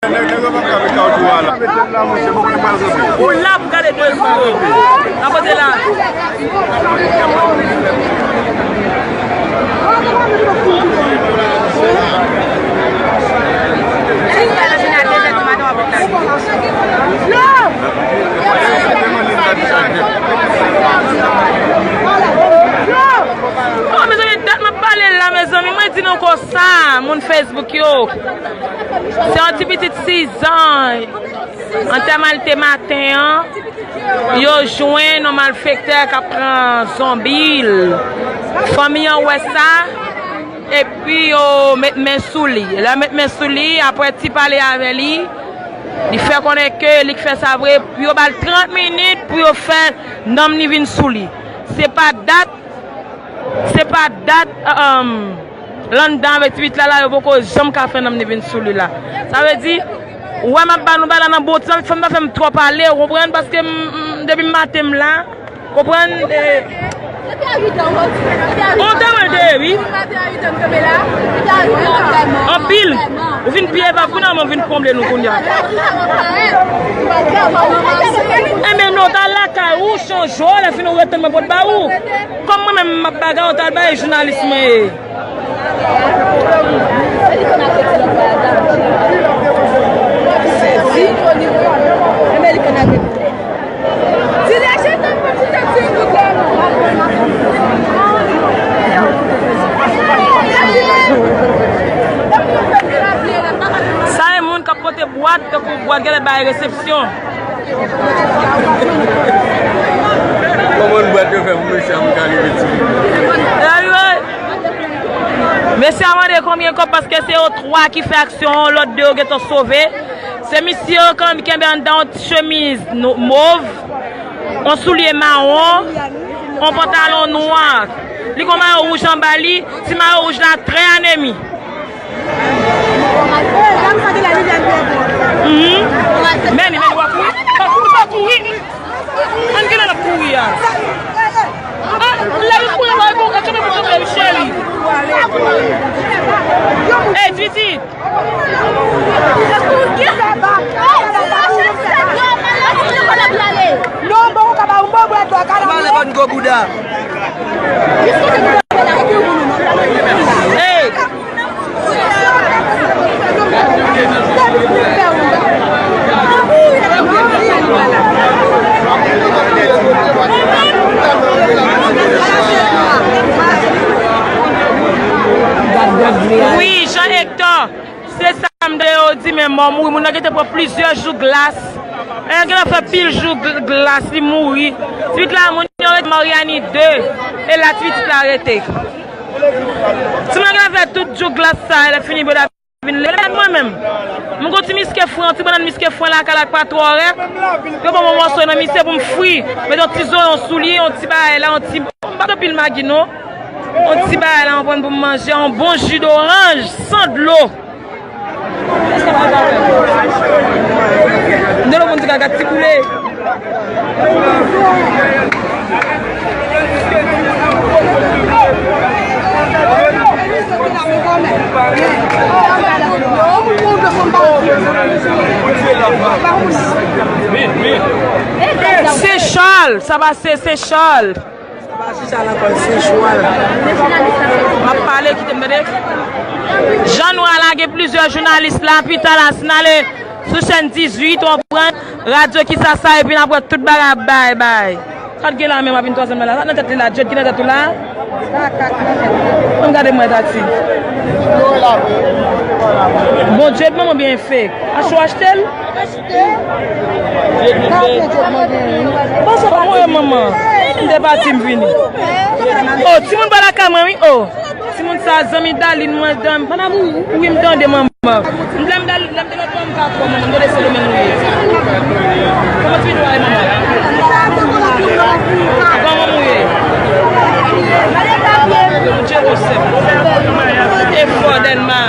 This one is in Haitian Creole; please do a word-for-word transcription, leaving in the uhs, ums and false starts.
Nèg, nèg yo p ap ka met kawotchou a la. Ou la pou gade de zon. N a pote la. Oh, mezanmi, dat m ap pale la, mezanmi. Mwen di nou konsa, moun Facebook yo. Se yon ti pitit sis zan. Antèman l te maten an, yo jwenn yon malfektè k ap pran zonbi l. Fanmi an wè sa, epi yo met men sou li. Lè yo met men sou li, apre ti pale avè li, li fè konnen ke li k fè sa vre. Yo ba l trant minit pou yo fè nanm li vin sou li. Se pa dat Se pa dat, um, l anndan avèk ti pitit la, la, yo poko janm ka fè nanm ni vin sou li la. Sa vle di, ou wè m ap ba nou bagay la nan bon tan, fò m pa fè m twò pale, ou konprann, paske m, m, depi maten m la, konprann, e, on tan mwen te ye, wi. Anpil. Ou vin piye pa pou nan mwen vin konble nou kounye a. Enben non, ta lakay ou, chanje w, lè fini ou ret tann mwen pot ba ou. Kòm mwen menm m ap bagay, ou t al bay jounalis mwen ye. Sa e moun k ap pote bwat, tankou bwat genlè bay resepsyon. Kòman bwat yo fè pou mesye a pou ka rive ti? Anyway, mesye a mande konbyen kòb paske se yo twa ki fè aksyon an, lòt de yo gentan sove. Se misye yo kan-, kenbe anndan yon ti chemiz nou-, mov, yon soulye mawon, yon pantalon nwa. Li gon mayo wouj anba li, ti mayo wouj la trè anemi. Mhm. Men li, men li, w ap kouri. W ap kouri, w ap kouri. Ann gen lè l ap kouri a. Ah, lè li kouri, w ap kouri, kanpe pou kanpe, wi, cheri. Ey, Titi. Non, bon, ou ka ba yon bon bwè dlo, ka la. Male ban gwo bouda. Ey. Wi, Jean Hector, se sa m te yo di, men mò mouri, moun nan gentan pran plizyè jou glas. E gentan fè pil jou gl-, glas, li mouri. Ti pitit la, moun yo rete Mariani de, e la ti pitit la rete. Ti moun nan gentan fè tout jou glas sa, e lè fini, bwè vin lè mwen menm. Mwen gon ti miske fwen, yon ti bannann miske fwen lakay la k pa twò rèd. Yo ban mwen mòso nan misye pou m fri. Met yon ti zoyon sou li, yon ti bagay la, yon ti, m pa t anpil magi non. Yon ti bagay la, mwen pran pou m manje, yon bon ji doranj, san dlo. M te lè moun di gaga ti boule. Sechòl, sa pase Sechòl. Sa pa chita nan kòn Sechòl. M ap pale, kite m tande. Jan nou a lage plizyè jounalis la, pita la, si n ale sou chèn dizuit, w konprann, radyo ki sa sa, epi n ap wè tout bagay ap bay, bay. Sa t gen la menm ap vin twazèm nan la, sa nan tèt li la, djòd ki nan tèt ou la. Ann gade mwen, Tati. Bon, djòd manman byen fèk. Achte w achte l? Bon, sa pa mwen, manman. M te pati, m vini. Oh, timoun pa lakay mwen, wi, oh. Timoun sa, zanmi Dalin, mwen, dan-, madam, wi, m tande, manman. M lè m Dalin, lè m te lòt bò, m pa kwè, manman. M tande se li menm ou ye. Kòman ti pitit ou a ye, manman? Kòman ou ye? Bondye bon sèm. E fò, Dèlma.